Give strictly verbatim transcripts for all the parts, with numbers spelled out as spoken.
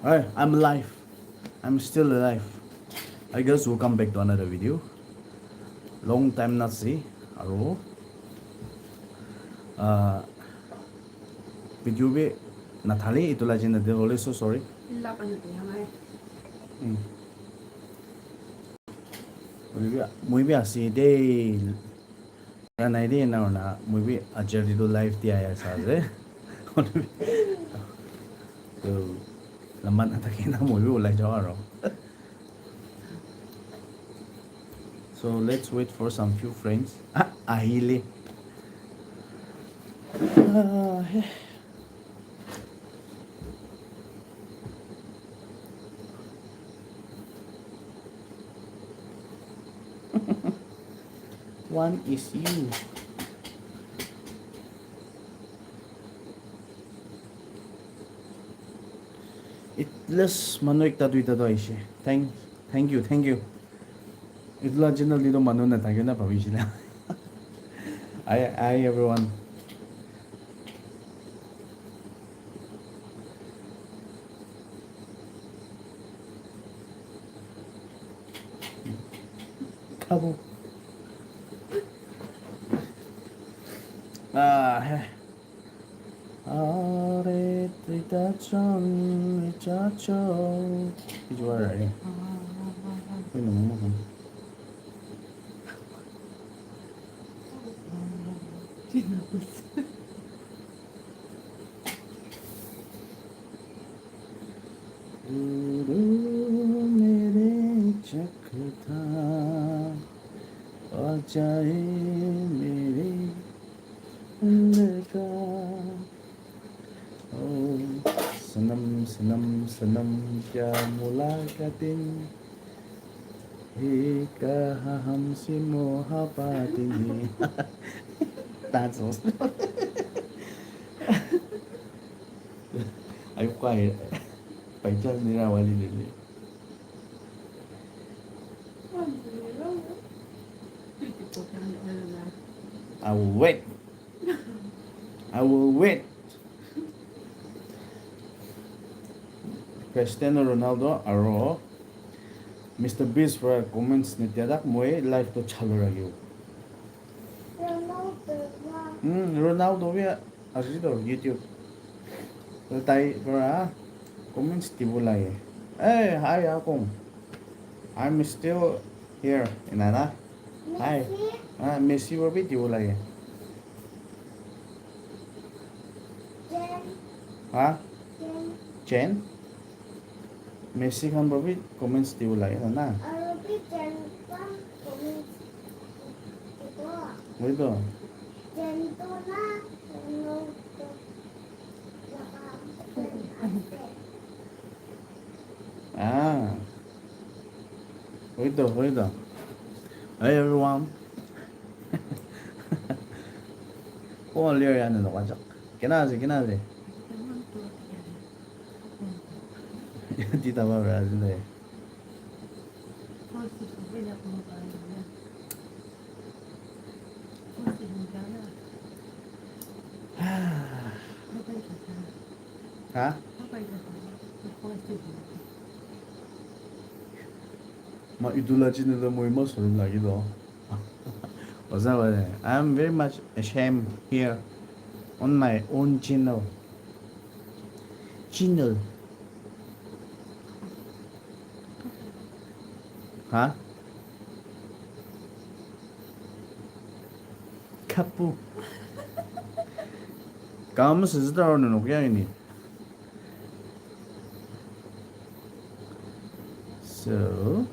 Hey, I'm alive. I'm still alive. Hi guys, welcome back to another video. Long time not see. Aro, uh, video bi natali itula jina de, really so sorry. Ila pa na ya mai. Hmm. Maybe, maybe I see day. Tanai di na na maybe ajar di do live di aya sa de. So, laman ataki na maybe ulai jawa ro. So let's wait for some few friends. Ah, ahili. Ah, hey. One is you. At least manu ekta duita to aishe. Thank, thank you, thank you. Itula channel di to manu na tagyo na pabi shila. Hi, hi everyone. Kabo. Ah, hey. Are tritachang ichacho. Ijuara, eh. Ini mama kan. Duro mere chakta, ajae mere leka. Oh, sanam, sanam, sanam kya mulakatin. Ika haham simo hapa tini. That's awesome. Ayo, quiet. By chance nira wali lele. I will wait. I will wait. Cristiano Ronaldo aro Mister Beast para comments netiadak moi live to chalur agio. Ronaldo wa. Hmm, Ronaldo ya. Aji to YouTube. Tai para comments tibu lai. Hey, hi, akong. I'm still here, inana. Hi. Messi? Ah, Messi wa bi tibu lai. Jen. Ha? Jen. Jen? Messi kan babi comments tibu lai na na. Arobi jen kan comments tibu. Wait to. Jen to na, no to. Ah. Wait to, wait to. Hey everyone. Ko lir ya ne lokajak. Kena ase, kena ase. Tita ba bra ase ne. Ha? Ma idula chini la moi ma sorum lagi do. Oza wale, I'm very much ashamed here on my own channel. Channel. Ha? Kapu. Kamu senzüta ro nunuk ya ini. So.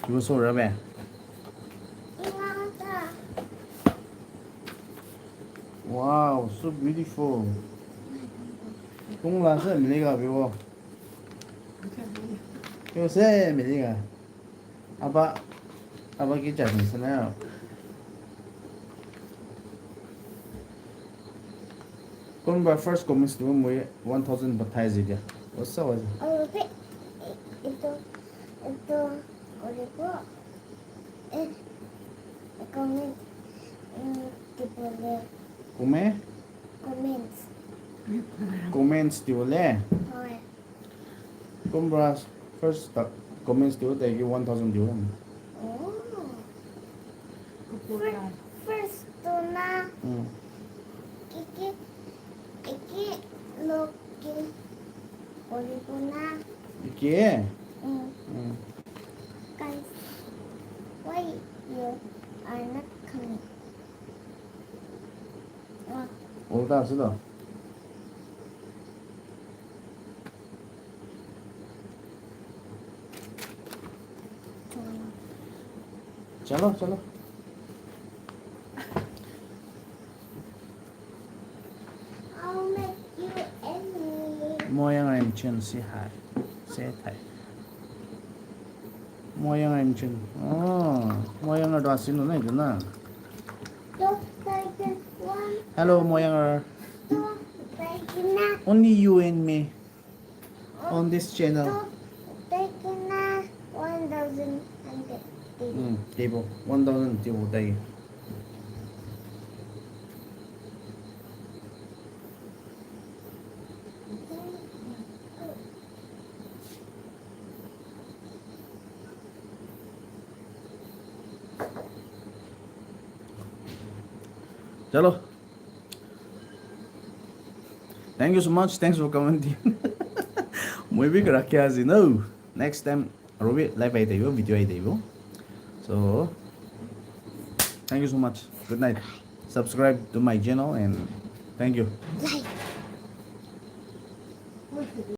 Ibo so rabe? Wow, so beautiful. Kongla se milika bibo. Yo se milika. Aba, aba ki jani sana. Konba first comments tu moi one thousand batai zidia. What's up? Oh, okay. Ito, ito, olibo. Eh, comment, mm, tibole. Comment? Comments. Comments tibole? Hoi. Konba first ta comments tibo taigi one thousand tibo. Oh. Fir-, first tuna. Mm. Iki, iki loki olibo na. Iki? Mm. Mm. Guys, why you are not coming? Olta asüdo. Chalo, chalo. I'll make you any. Moyang Imchen, say hi. Say hi. Moyang Imchen. Oh, Moyang ado asinu na idu na. Hello, Moyanger. Only you and me on this channel. One thousand and fifty. Mm, table. One thousand table, thank you. Chalo. Thank you so much. Thanks for commenting. Moi bi kara kya zi no. Next time, arobi live ai taibo, video ai taibo. So, thank you so much. Good night. Subscribe to my channel and thank you. Like.